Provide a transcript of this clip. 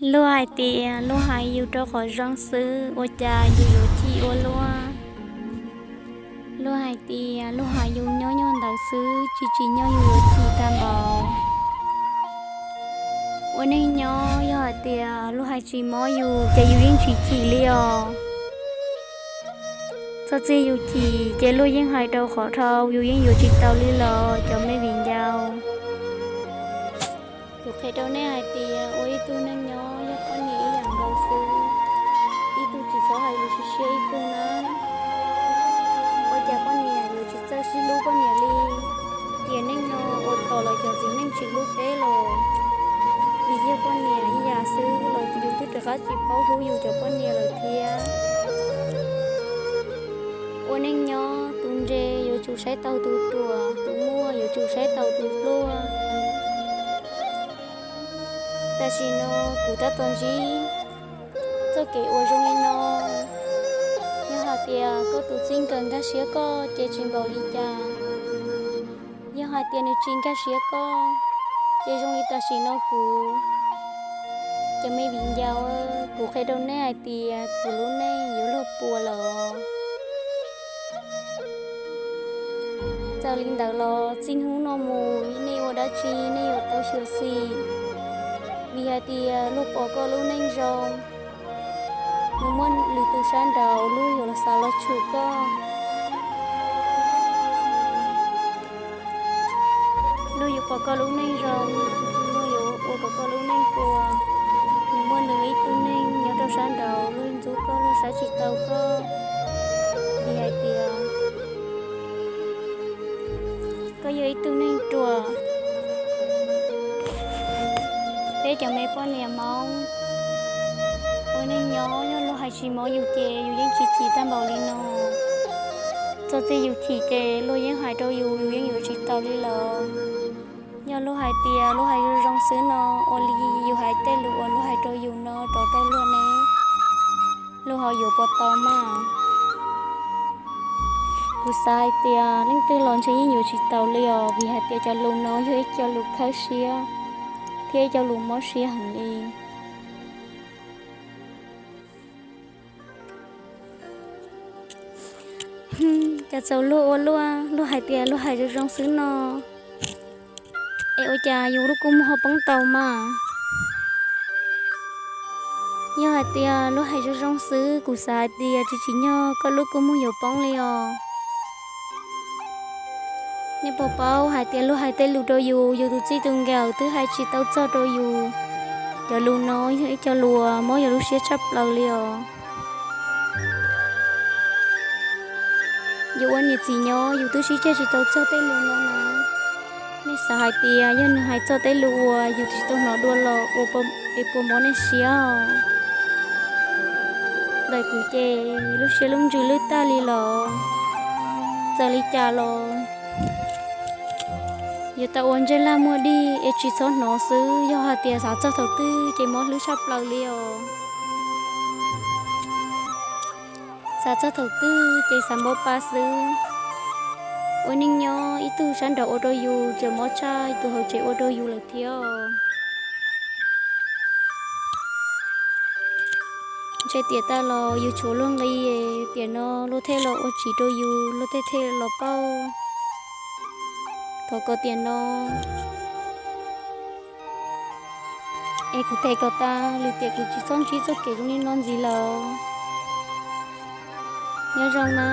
Luag hais tias luag hais yus rau qhov zoo xwb, ua cas yus yuav chim ua luaj? Luag hais tias luag hais yus nyob nyuag ntawd xwb, tsis tsim nyog yus yuav chim tag npaum. Ua neej nyob yog hais tias luag hais tsis mob yus ces yus yeej tsis chim li os. Txog txij yus chim ces luag yeej hais rau qhov dhau, yus yeej yuav tsis tau li los cov me viv ncaus. Kuv qhia rau nej hais tias ua ib tug neej nyob yog poj niam ib yam nkaus xwb, ib tug tsis txhob hais lus siab siab ib tug na. Ua cas poj niam yuav tsis txawj sib hlub poj niam li? Tiam neej no ua tom lawv cov txiv neej tsis hlub peb los vim yog poj niam ib yam xwb los yus twb rov qab tsis paub hlub yus cov poj niam lawm thiab. Ua neej nyob tus ntse yuav tsum saib taus tus ruam, tus muaj yuav tsum saib taus tus pluag. Tam sim no kuv tab tom ntsib txoj kev ua zoo li no. Yog hais tias koj tus txij nkawm nkag siab koj ces tsis npaum li cas. Yog hais tias nws tsis nkag siab koj, ces zoo li tam sim no kuv. Cov me viv ncaus, kuv qhia rau nej hais tias kuv lub neej yuav luag puas lawm. Txawm li ntawd los txij hnub no mus nej ua dab tsi nej yuav tau xyuam xim, vim hais tias luag pom koj lub neej zoo, nws muaj lwm tus sab nraud luag yuav xav los tshum koj. Luag yuav pom koj lub neej zoo, luag yuav ua kom koj lub neej puas. Nws muaj nws ib tug neeg nyob rau sab nraud luag ntxub koj, luag saib tsis taus koj, vim hais tias koj yog ib tug neeg ruam. Peb cov me poj niam Hmoob ua neej nyob, yog luag hais tsis mob yus ces yus yeej tsis chim tag npaum li no. Txog txij yus chim ces luag yeej hais rau yus, yus yeej yuav tsis tau li lawm. Yog luag hais tias luag hais zoo zoo xwb no, ua li yus hais tej lus uas luag hais rau yus no rov rau luag ne, luag ho yuav puas tau mas? Kuv xav hais tias leej twg los ntshe yeej yuav tsis taus li os, vim hais tias cov lus no yog ib co lus khawb siab thiab ib co lus mob siab heev li. Cas txaus luag ua luaj, luag hais tias luag hais zoo zoo xwb no, es ua cas yus lub kua muag ho poob tau mas? Yog hais tias luag hais zoo zoo xwb, kuv xav hais tias tsis tsim nyog koj lub kua muag yuav poob li os. Nej puas paub hais tias luag hais tej lus rau yus, yus tus txij tus nkawm twb hais tsis tau txog rau yus. Cov lus no yog ib co lus mob yus lub siab tshaj plaws li os. Yus ua niam txiv nyob yus twb sib ceg tsis tau txog tej lus no na. Nej xav hais tias yog nws hais txog tej lus uas yus tsis tau hnov dua los ua es puas mob nej siab os? Ntawm kuv ces lub siab lub ntsws lwj tag li los. Txawm li cas los yuav tau ua ntsej lag muag dig es tsis txhob hnov xwb, yog hais tias xav txog thaum twg ces mob hlwb tshaj plaws li os. Xav txog thaum twg ces xav npau pa xwb. Ua neej nyob ib tug sab nraud ua rau yus tseem mob tshaj tus hauv tsev ua rau yus lawm thiab. Ntshe tiam tas los yus tshuav luag nqi, tiam no luag thiaj los ua txiv rau yus, luag thiaj thiaj los pauj. Thov kom tiam no es kuv them kom tas, lwm tiam kuv tsis txhob ntsib txoj kev zoo li no ntxiv lawm. Nyob zoo na.